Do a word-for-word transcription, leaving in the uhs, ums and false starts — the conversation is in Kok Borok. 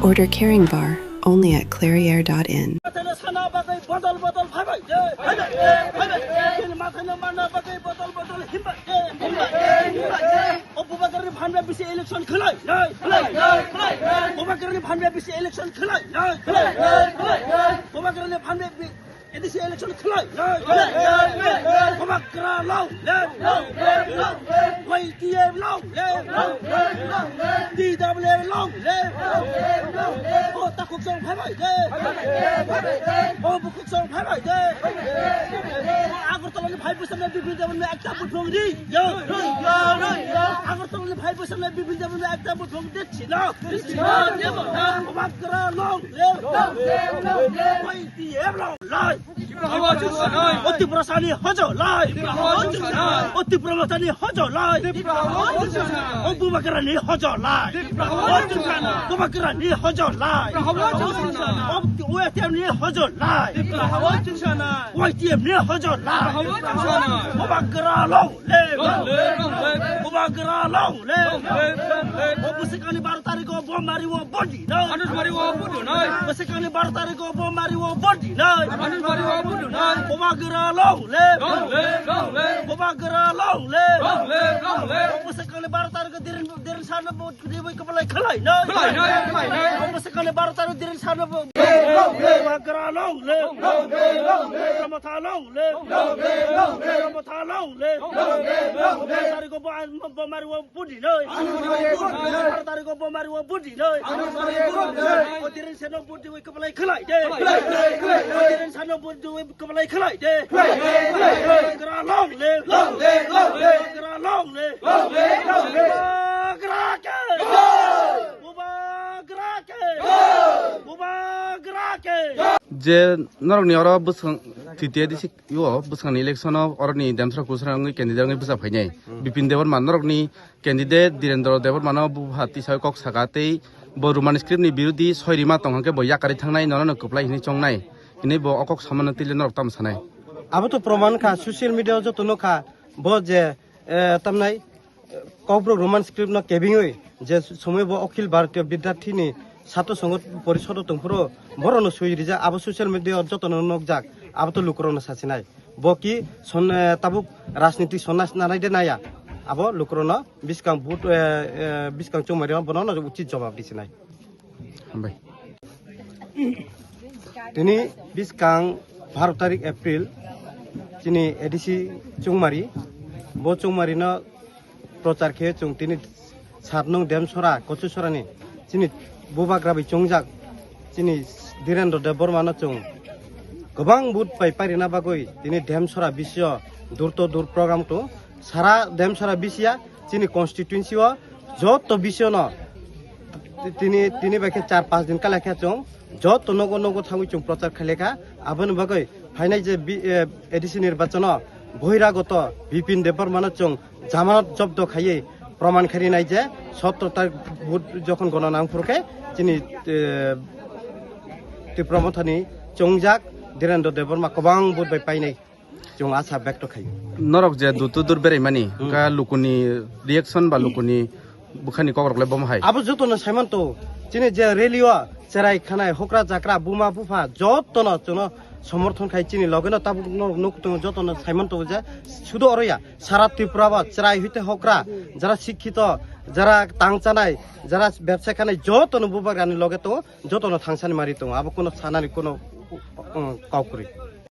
Order Caring Bar, only at clairiere dot in. Mathano sana bagwi bodol bodol phaibai de, phaibai de, phaibai de. Bini mathano manna bagwi bodol bodol himbai de, himbai de, himbai de. O Bubagrani phan bai bisi election khwlai nai, khwlai nai, khwlai nai. Bubagrani phan bai bisi election khwlai nai, khwlai nai, khwlai nai. Bubagrani phan bai bi-, A D C election khwlai nai, khwlai nai, khwlai nai. Bubagra long live, long live, long live. Y T F long live, long live, long live. T W A long live, long live, long live. O takhuk song phaibai de, phaibai de, phaibai de. O bukhuk song phaibai de, phaibai de, phaibai de. O Agartala ni phai bwsaknai Bipin Debbarma no ekta buphang ri. Yo, ri, yo, ri, yo. Agartala ni phai bwsaknai Bipin Debbarma no ekta buphang ri. Sino, sino, sino. Bubagra long live, long live, long live. Y T F long live. Tipra hawa chungsa nai. O Tiprasani hojo lai. Tipra hawa chungsa nai. O Tipra Mothani hojo lai. Tipra hawa chungsa nai. O Bubagrani hojo lai. Tipra hawa chungsa nai. Bubagrani hojo lai. Tipra hawa chungsa nai. O Y T F ni hojo lai. Tipra hawa chungsa nai. Y T F ni hojo lai. Tipra hawa chungsa nai. Bubagra long live. Long live, long live. Bubagra long live. Long live, long live. O bwswkangni baro tarikh o bo mari o bodi nai. Anus mari o bodi nai. Bwswkangni baro tarikh o bo mari o bodi nai. Anus mari o bodi nai. Bubagra long live. Long live, long live. Bubagra long live. Long live, long live. O bwswkangni baro tarikh o Diren, Diren Sarno bo Dibai kwplai khwlai nai. Khwlai nai, khwlai nai. Omo se kale baro tarikh Diren Sarno bo. Bubagra long live. Long live, long live. Tipra Motha long live. Long live, long live. Tipra Motha long live. Long live, long live. Baro tarikh o bo, bo mari o budi nai. Baro tarikh o bo mari o budi nai. O Diren Sarno budi o kwplai khwlai de. Khwlai, khwlai, khwlai, khwlai. O Diren Sarno budi o kwplai khwlai de. Khwlai, khwlai, khwlai. Bubagra long live. Long live, long live. Bubagra long live. Long live, long live. Bubagra ke. Bubagra ke. Bubagra ke. Je norokni oro bwswng T T A D C o bwswngni election o oroni Demsra Kusra wngwi candidate wngwi bwsa phainai. Bipin Debbarma norokni candidate Direndra Debbarma no bupha tisai kok saka tei bo Roman script ni birodhi soi rima tong hwnkhe bo yakarwi thangnai, nono no kwplai hinwi chongnai hinwi bo o kok samano twi le norok tamo sanai. Abo to proman kha, social media o joto no kha, bo je, eh, tamnai, Kokborok Roman script no kebingwi je somoi bo Akhil Bharatiya Bidyarthi ni Chhatro Sangha Porishod o tongphuru borok no sui rijak, abo social media o joto no nukjak, abo to lukurok no sasinai. Bo ki son, eh, tabuk rajniti sonnas nanai de naya, abo lukurok no biskang vote, eh, eh, biskang chongmari bono no uchit jawab disinai. Hambai. Tini biskang baro tarik April, chini A D C chongmari, bo chongmari no prochar khe chwng tini sat nung Demsora, Kochusora ni chini bubagra bai chongjak chini Direndra Debbarma no chwng kwbang vote pai pairina bagwi tini Demsora bisio dur to dur program to sara Demsora bisiya chini constituency o joto bisio no tini, tini bai khe char panch din kala khe chwng joto nogo nogo thangwi chwng prochar khailekha. Aboni bagwi phainai je bi-, eh, A D C nirbachano bohiragoto Bipin Debbarma no chwng jamanat jobdo khaiwi proman kharinai je sotro tarik vote jokhon gonona wngphuru khe chini, eh, Tipra Mothani chongjak Direndra Debbarma kwbang vote bai painai. Chwng asa bekto khaio. Norok je dur to dur beraimani, hmm, wngkha lukuni reaction ba lukuni bwkhani kokrok le bomo hai. Abo jotono saimanto, chini je rally o cherai khanai, hokra jakra, buma bupha, jotono chwngno somorthon khai chini logeno tabuk no nuk tongo, jotono saimanto je sudo oroya, sara Tripura bo cherai hwite hokra, jara sikhito, jara tang chanai, jara bebsa khanai, jotono bubagrani loge tongo, jotono thangsani mari tongo, abo kono sanani kono, um, kok kwrwi.